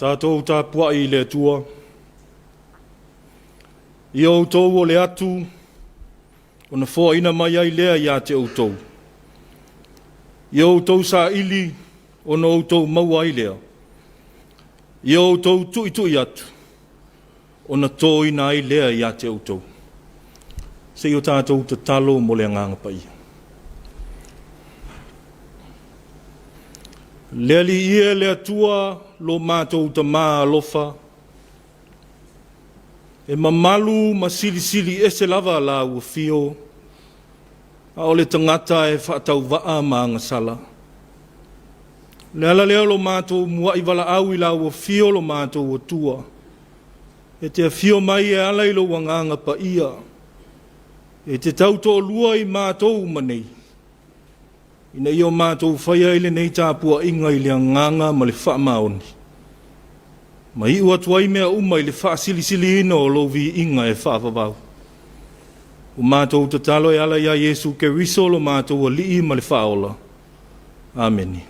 Tatou tapuai i le Atua. Ia outou o le atu, ona foaina mai ai lea ia te outou. Ia outou saili, ona outou maua ai lea. Ia outou tuitui atu, ona toina ai lea ia te outou. Se i o tatou tatalo mo le Agaga Paia. Le Alii e, le Atua lo matou Tamā alofa, e mamalu ma silisili ese lava lau afio, a o le tagata e faatauvaa ma agasala. O le ala lea o lo matou muai valaau i lau afio lo matou Atua, e te afio mai e ala i lou Agaga Paia, e te tautoalua i matou uma nei, ina ia o matou faia ai lenei tapuaiga i le agaga ma le faamaoni, ma iu atu ai mea uma i le faasilisiliina o lou viiga e faavavau. Ua matou tatalo e ala ia Iesu Keriso lo matou Alii ma le Faaola. Amene.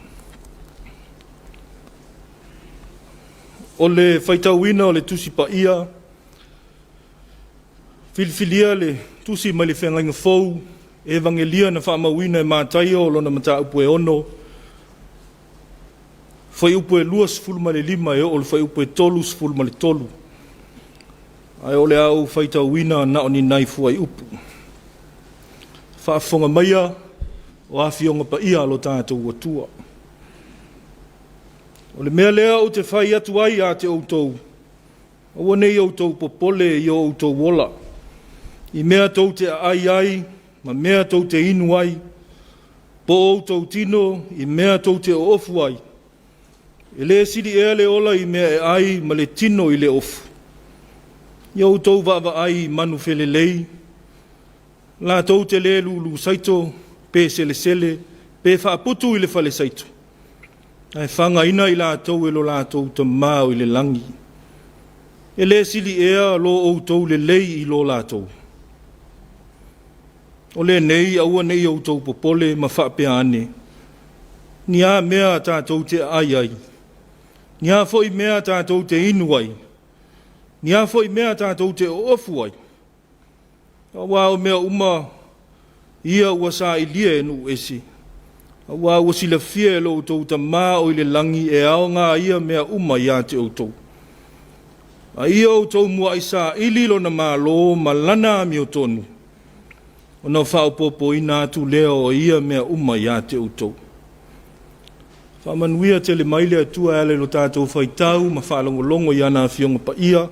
O le faitauina o le Tusi Paia, filifilia le tusi mai le Feagaiga Fou, Evagelia na faamauina e Mataio o lona mataupu e 6, fuaiupu e 25 e oo i le fuaiupu e 33. Ae o le a ou faitauina na o ni nai fuaiupu. Faafofoga maia o afioga paia a lo tatou Atua. O le mea lea ou te fai atu ai ia te outou, aua ne i outou popole i o outou ola, i mea tou te aai ai ma mea tou te inu ai, po o outou tino i mea tou te oofu ai. E le sili ea le ola i mea e ai ma le tino i le ofu? Ia outou vaavaai i manu felelei, latou te le lulu saito, pe selesele, pe faaputu i le fale saito, ae fagaina i latou e lo latou Tamā o i le lagi. E le sili ea lo outou lelei i lo latou? O lenei aua ne i outou popole ma faapea ane, ni a mea tatou te aai ai, ni a foi mea tatou te inu ai, ni a foi mea tatou te oofu ai, aua o mea uma ia ua sailia e nuu ese, aua ua silafia e lo outou Tamā o i le lagi e aoga ia mea uma ia te outou. A ia outou muai saili lona malo ma lana amiotonu, ona faaopoopoina atu lea o ia mea uma ia te outou. Faamanuia tele mai le Atua e ala i lo tatou faitau ma faalogologo i ana afioga paia,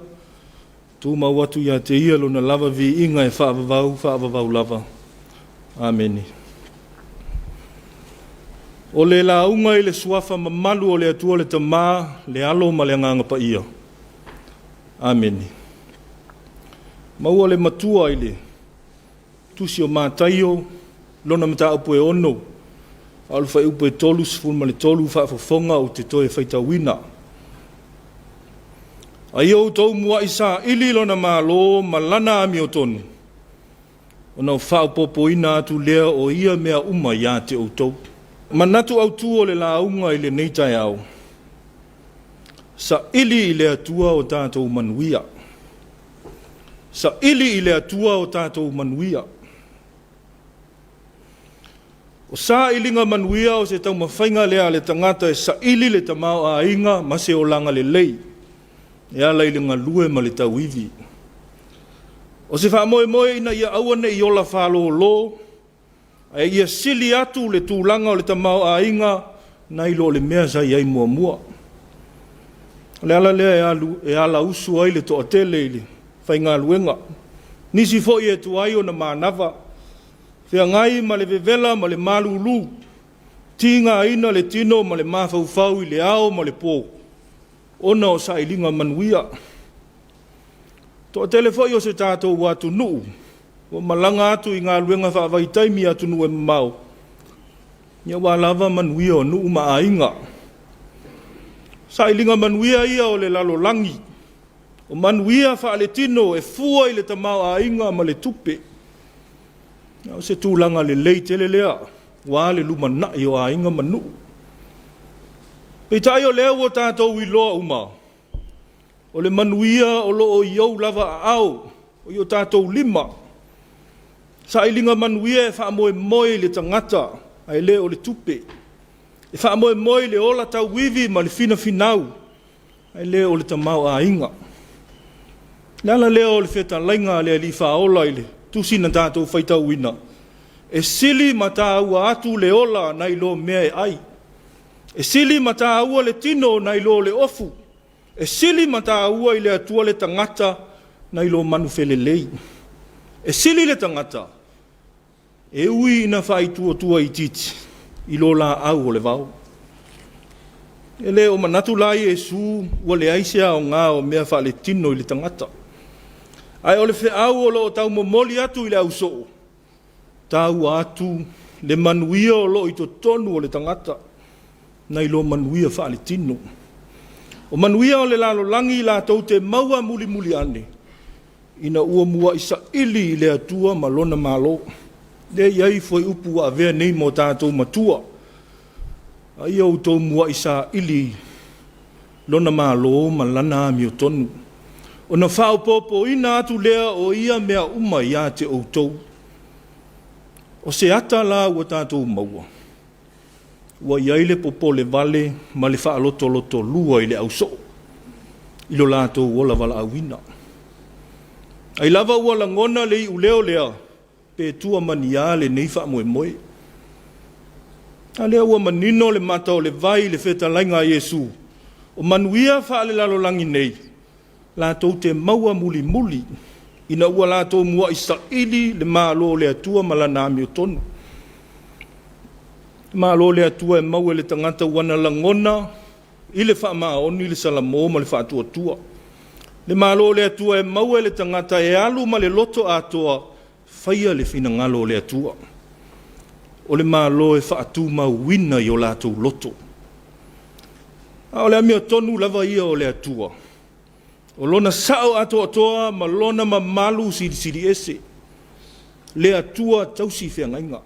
tumau atu ia te ia lona lava viiga e faavavau, faavavau lava. Amene. O le lauga i le suafa mamalu o le Atua le Tamā, le Alo ma le Agaga Paia. Amene. Maua le matua i le tusi o Mataio, lona mataupu e 6, a o le fuaiupu e 33 faafofoga ou te toe faitauina. A ia outou muai saili lona malo ma lana amiotonu, ona faaopoopoina atu lea o ia mea uma ia te outou. Manatu autu o le lauga i lenei taeao, saili i le Atua o tatou manuia. Saili i le Atua o tatou manuia. O sailiga manuia o se taumafaiga lea a le tagata e saili le tamaoaiga ma se olaga lelei e ala i le galue ma le tauivi. O se faamoemoe ina ia aua ne i ola fālōlō, ae ia sili atu le tulaga o le tamaoaiga nai lo le mea sa i ai muamua. O le ala lea e alu e alausu ai le toatele i le faigaluega. Nisi foi e tuai ona manava, feagai ma le vevela ma le malulu, tigaina le tino ma le mafaufau i le ao ma le pō, ona o sailiga manuia. Toatele foi o se tatou atunuu ua malaga atu i galuega faavaitaimi i atunuu e mamao, aua lava manuia o nuu ma aiga. Sailiga manuia ia o le lalolagi, o manuia faaletino e fua i le tamaoaiga ma le tupe. O se tulaga lelei tele lea, aua le lumanai o aiga ma nuu. Peitai o lea ua tatou iloa uma, O le manuia o lo o i ou lava aao, o i o tatou lima. Sailiga manuia e faamoemoe i le tagata ae le o le tupe. E faamoemoe i le ola tauivi ma le finafinau ae le o le tamaoaiga. O le ala lea o le fetalaiga a le Alii Faaola i le tusi na tatou faitauina, e sili ma taua atu le ola nai lo mea e ai. E sili ma taua le tino nai lo le ofu. E sili ma taua i le Atua le tagata nai lo manufelelei. E sili le tagata e ui ina faaituatua itiiti i lo laau o le vao. E le o manatu la Iesu ua leai se aoga o mea faaletino i le tagata. Ae o le feau o lo o taumomoli atu i le ausoo, taua atu le manuia o lo o i totonu o le tagata nai lo manuia faaletino. O manuia o le lalolagi latou te maua mulimuli ane, ina ua muai saili i le Atua ma Lona Malo. Lea e i ai fuaiupu ua avea nei ma o tatou matua. A ia outou muai saili Lona Malo ma Lana amiotonu, ona faaopoopoina atu lea o ia mea uma ia te outou. O se ata la ua tatou maua, ua i ai le popolevale ma le faalotolotolua i le ausoo i lo latou ola valaauina. Ai lava ua lagona le iuleo lea, pe tua ma ni a lenei faamoemoe. A lea ua manino le mata o le vai i le fetalaiga a Iesu, o manuia faalelalolagi nei, latou te maua mulimuli ina ua latou muai saili le Malo o le Atua ma Lana amiotonu. Le Malo o le Atua e maua e le tagata ua na lagona i le faamaoni le salamo ma le faatuatua. Le Malo o le Atua e maua e le tagata e alu ma le loto atoa faia le finagalo o le Atua. O le Malo e faatumauina i o latou loto. A o le amiotonu lava ia o le Atua, o lona sao atoatoa ma lona mamalu silisili ese, le Atua tausi feagaiga.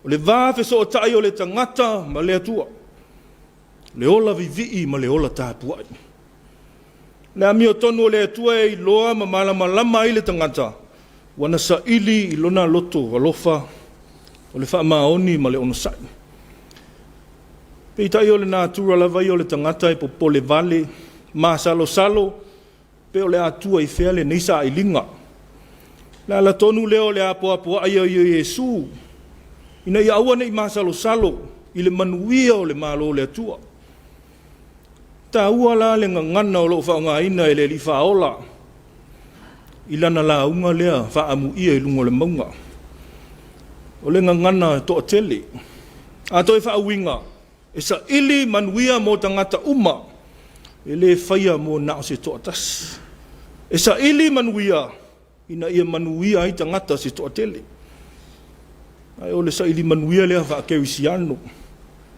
O le va fesootai o le tagata ma le Atua, le ola vivii ma le ola tapuai. O le amiotonu o le Atua e iloa ma malamalama ai le tagata, ua na saili i lona loto alofa o le faamaoni ma le onosai. Peitai o le natura lava ia o le tagata e popole vale, masalosalo, pe o le a tua i fea lenei sailiga. O le ala tonu lea o le apoapoai ai o Iesu, ina ia aua ne i masalosalo i le manuia o le Malo o le Atua. E taua la le gagana o lo o faaaogaina e le Alii Faaola i lana lauga lea faaamuia i luga o le mauga. O le gagana toatele. A toe faauiga, e saili manuia mo tagata uma, e le faia mo na o se toatasi. E saili manuia ina ia manuia ai tagata se toatele. Ae o le saili manuia lea faakerisiano.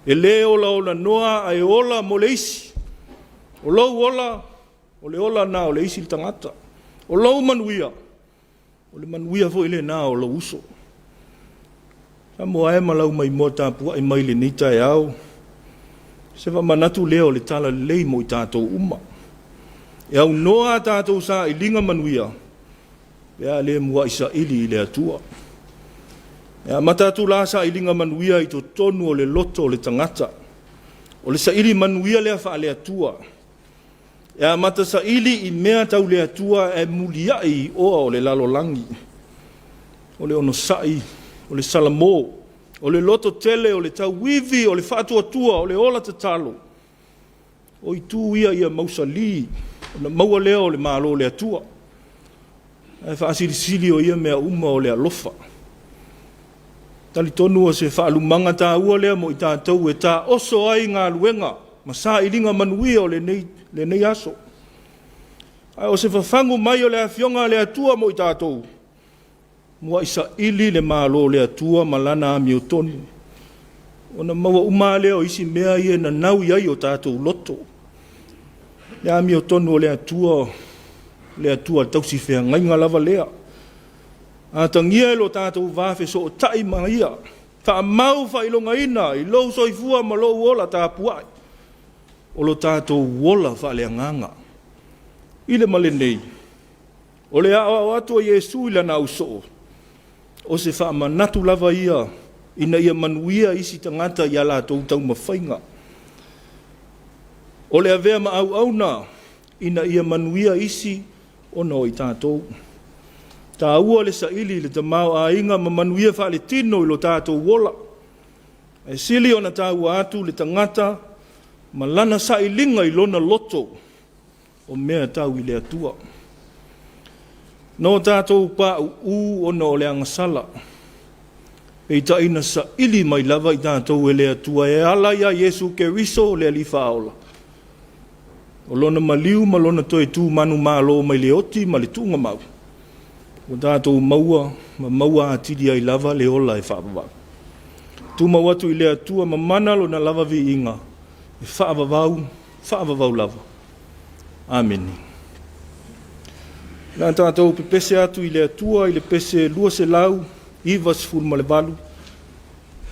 E le olaolanoa ae ola mo le isi. O lou ola, o le ola lena o le isi tagata. O lou manuia, o le manuia foi lena o lou uso. Samoa e ma lau maimoa tapuai mai i lenei taeao, se faamanatu lea o le talalelei mo i tatou uma. E aunoa a tatou sailiga manuia, pe a le muai saili i le Atua. E amata atu la sailiga manuia i totonu o le loto o le tagata. O le saili manuia lea faale-Atua. E amata saili i mea tau le Atua ae muliai i oa o le lalolagi. O le onosai, o le salamo, o le loto tele, o le tauivi, o le faatuatua, o le ola tatalo. O itu ia ia mausali, ona maua lea o le Malo o le Atua. Ae faasilisili o ia mea uma o le alofa. Talitonu o se faalumaga taua lea mo i tatou e taoso ai galuega ma sailiga manuia o lenei aso. Ae o se fafagu mai o le Afioga a le Atua mo i tatou, muai saili le Malo o le Atua ma Lana amiotonu, ona maua uma lava lea o isi mea ia e nanau i ai o tatou loto. Le amiotonu o le Atua, le Atua tausi feagaiga lava lea. Atagia e lo tatou va fesootai ma Ia, faamau faailogaina i lou soifua ma lou ola tapuai, o lo tatou ola faaleagaga. I le ma lenei, o le aoao atu o Iesu i lana ausoo, o se faamanatu lava ia ina ia manuia isi tagata i a latou taumafaiga. O le avea ma auauna ina ia manuia isi ona o i tatou. Taua le saili i le tamaoaiga ma manuia faaletino i lo tatou ola. Ae sili ona taua atu le tagata ma lana sailiga i lona loto o mea tau i le Atua. Na o tatou pauu ona o le agasala, peitai na saili mai lava i tatou e le Atua e ala ia Iesu Keriso le Alii Faaola, o Lona maliu ma Lona toe tu manumalo mai le oti ma le tuugamau, ua tatou maua ma maua atili ai lava le ola e faavavau. Tumau atu i le Atua mamana Lona lava viiga e faavavau, faavavau lava. Amene. O le a tatou pepese atu i le Atua i le pese 298,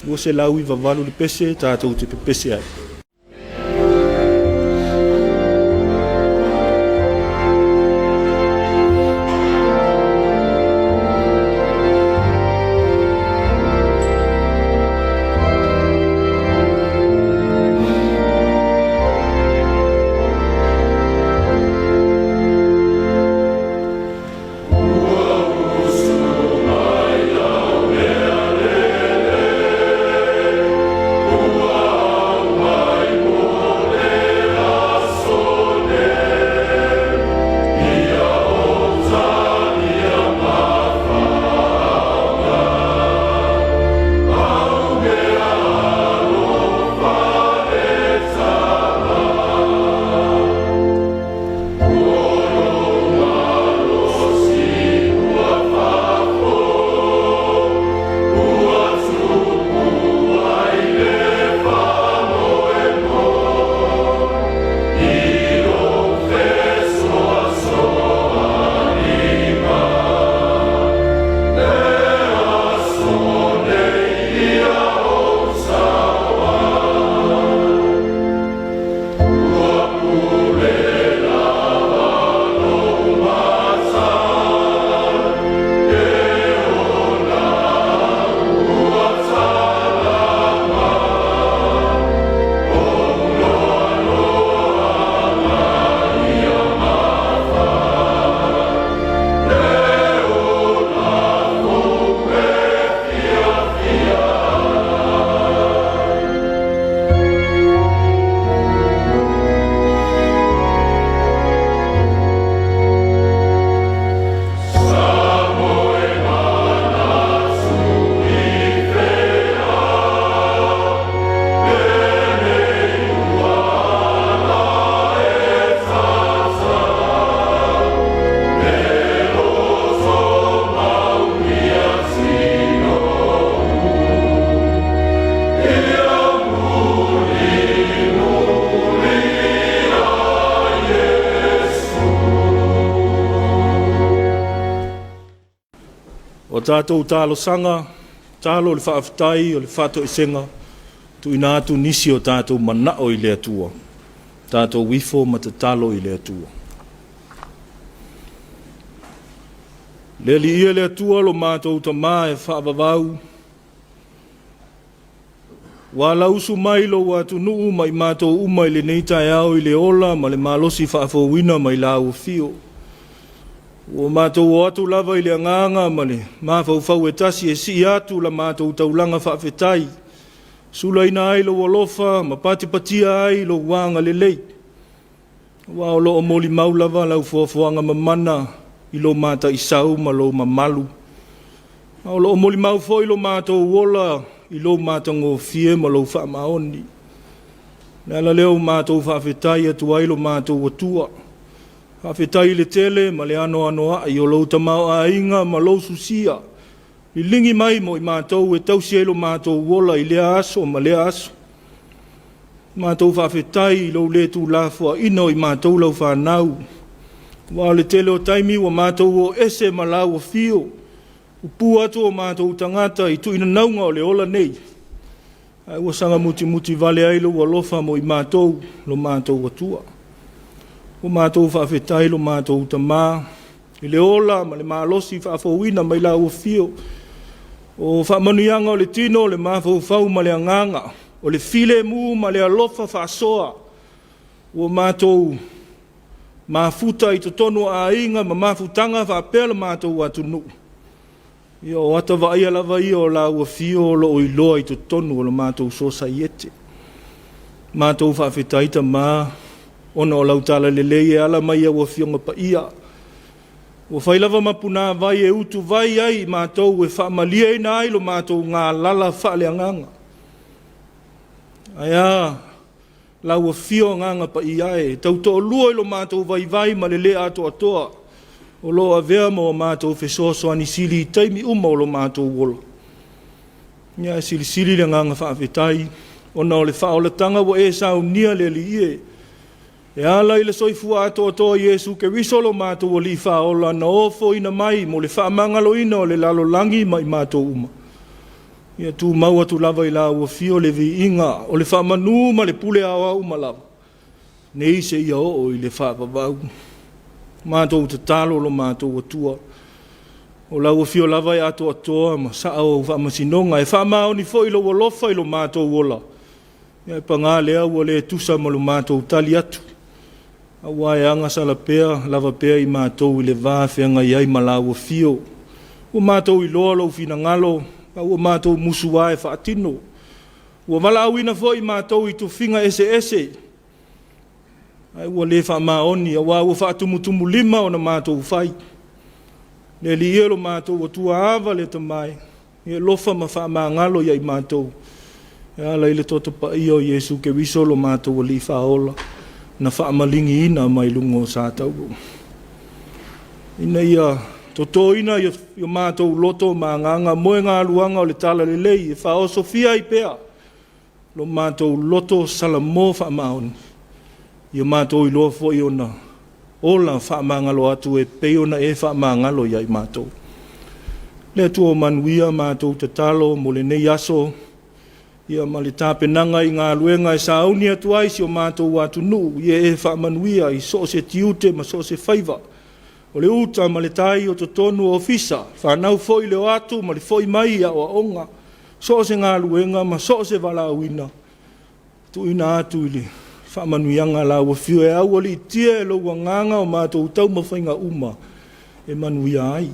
298 le pese tatou te pepese ai. O tatou talosaga, talo o le faafetai, o le faatoesega, tuuina atu nisi o tatou manao i le Atua, tatou ifo ma tatalo i le Atua. Le Alii ia le Atua lo matou Tama e faavavau, ua alausu mai lou atunuu ma i matou uma i lenei taeao i le ola ma le malosi faafouina mai lau afio. Ua matou o atu lava i le agaga ma le mafaufau e tasi e sii atu la matou taulaga faafetai, sulaina ai lou alofa ma patipatia ai lou agalelei. Aua o lo o molimau lava lau foafoaga mamana i lou mataisau ma lou mamalu. A o lo o molimau foi lo matou ola i lou matagofie ma lou faamaoni. O le ala lea ua matou faafetai atu ai lo matou Atua. Faafetai i le tele ma le anoanoai o lou tamaoaiga ma lou susia, liligi mai mo i matou e tausi ai lo matou ola i lea aso ma lea aso. Matou faafetai i lou le tuulafoaina o i matou lau fanau, aua o le tele o taimi ua matou o ese ma lau afio, pupuu atu o matou tagata i tuinanauga o le ola nei, ae ua saga mutimuti vale ai lou alofa mo i matou, lo matou Atua. Ua matou faafetai lo matou Tama i le ola ma le malosi faafouina mai lau afio. O faamanuiaga o le tino, o le mafaufau ma le agaga, o le filemu ma le alofa faasoa, ua matou mafuta i totonu o aiga ma mafutaga faapea lo matou atunuu. Ia, o ata vaaia lava ia o lau afio o lo o iloa i totonu o le matou sosaiete. Matou faafetai Tama ona o lau talalelei e ala mai i au Afioga Paia. Ua fai lava ma punavai e utuvai ai i matou e faamalieina ai lo matou galala faaleagaga. Ae a lau afio Agaga Paia e, e tautoalua i lo matou vaivai ma le le atoatoa, o lo o avea ma o matou fesoasoani sili i taimi uma o lo matou ola. Ia ae silisili le agaga faafetai ona o le faaolataga ua e saunia le Alii e, e ala i le soifua atoatoa o Iesu Keriso lo matou Alii Faaola na ofoina mai mo le faamagaloina o le lalolagi ma i matou uma. Ia tumau atu lava i lau afio le viiga o le faamanu ma le pule aoao uma lava, nei seia oo i le faavavau. Matou tatalo lo matou Atua, o lau afio lava e atoatoa ma sao au faamasinoga, e faamaoni foi lou alofa i lo matou ola, ae paga lea ua le tusa ma lo matou tali atu, aua e agasala pea lava pea i matou i le va feagai ai ma lau afio. Ua matou iloa lou finagalo, a ua matou musu lava e faatino. Ua valaauina foi matou i tofiga eseese, ae ua le faamaoni, aua ua faatumutumulima ona matou fai. Le Alii e, lo matou Atua, ava le Tama e, e alofa ma faamagalo ia i matou, e ala i le toto paia o Iesu Keriso lo matou Alii Faaola, na faamaligiina mai luga o satauro. Ina ia totoina i o matou loto ma agaga moegaluaga o le talalelei e faaosofia ai pea lo matou loto salamo faamaoni, ia matou iloa foi ona ola faamagalo atu e pei ona e faamagalo ia i matou. Le Atua o manuia, matou tatalo mo lenei aso, ia ma le tapenaga i galuega e sauni atu ai si o matou atunuu, ia e faamanuia i so o se tiute ma so o se faiva, o le uta ma le tai o totonu o ofisa, fanau foi le o atu ma le foi mai i aoaoga, so o se galuega ma so o se valaauina, tuuina atu i le faamanuiaga a lau afio e aualiitia e lou agaga o matou taumafaiga uma e manuia ai.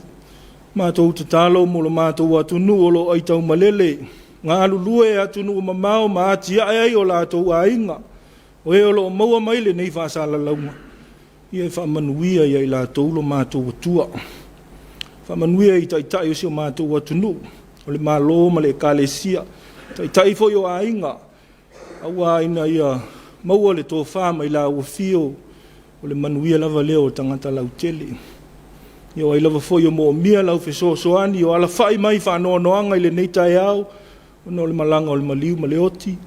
Matou tatalo mo lo matou atunuu o lo o aitaumalele, galulue i atunuu mamao ma atiae ai o latou aiga, o e o lo o maua mai lenei faasalalauga, ia e faamanuia ia i latou lo matou Atua. Faamanuia i taitai o si o matou atunuu, o le Malo ma le Ekalesia, taitai foi o aiga, aua ina ia maua le tofa mai lau afio, o le manuia lava lea o tagata lautele. Ia o ai lava foi o moomia lau fesoasoani, o alafai mai faanoanoaga i lenei taeao, ona o le malaga o le maliu ma le oti,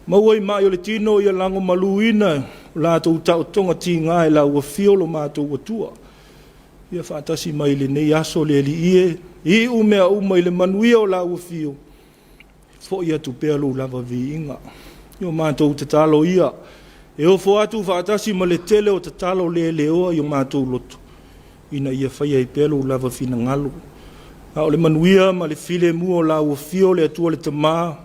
maua i mai o le tino, ia lagomaluina o latou taotoga tiga e lau afio lo matou Atua. Ia faatasi mai i lenei aso le Alii e, iu mea uma i le manuia o lau afio, foi atu pea lou lava viiga. I o matou tatalo ia, e ofo atu faatasi ma le tele o tatalo leleoa i o matou loto, ina ia faia ai pea lou lava finagalo. A o le manuia ma le filemu o lau afio le Atua le Tama,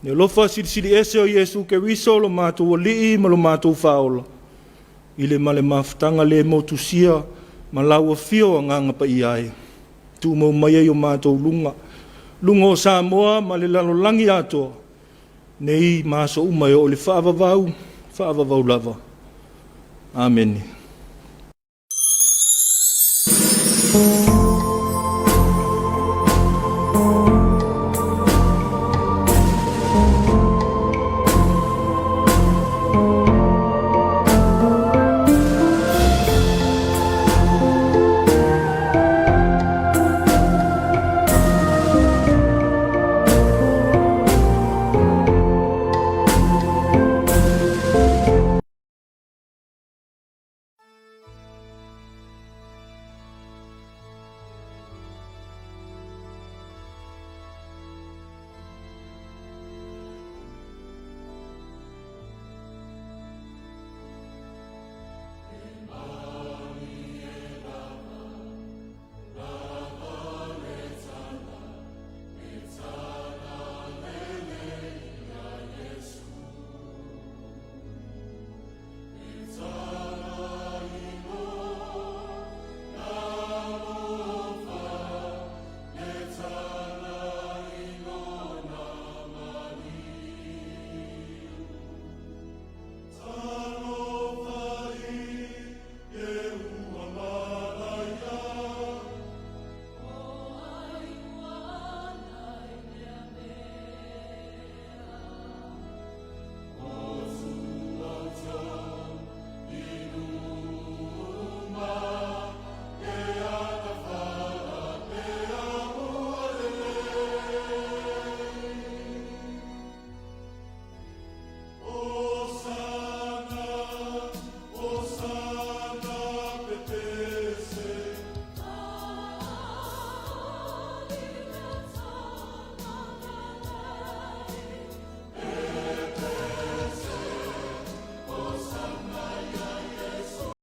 le alofa silisili ese o Iesu Keriso lo matou Alii ma lo matou Faaola, i le ma le mafutaga le motusia ma lau afio Agaga Paia e, tumau mai ai o matou luga, luga o Samoa ma le lalolagi atoa, nei ma aso uma e oo i le faavavau, faavavau lava. Amene.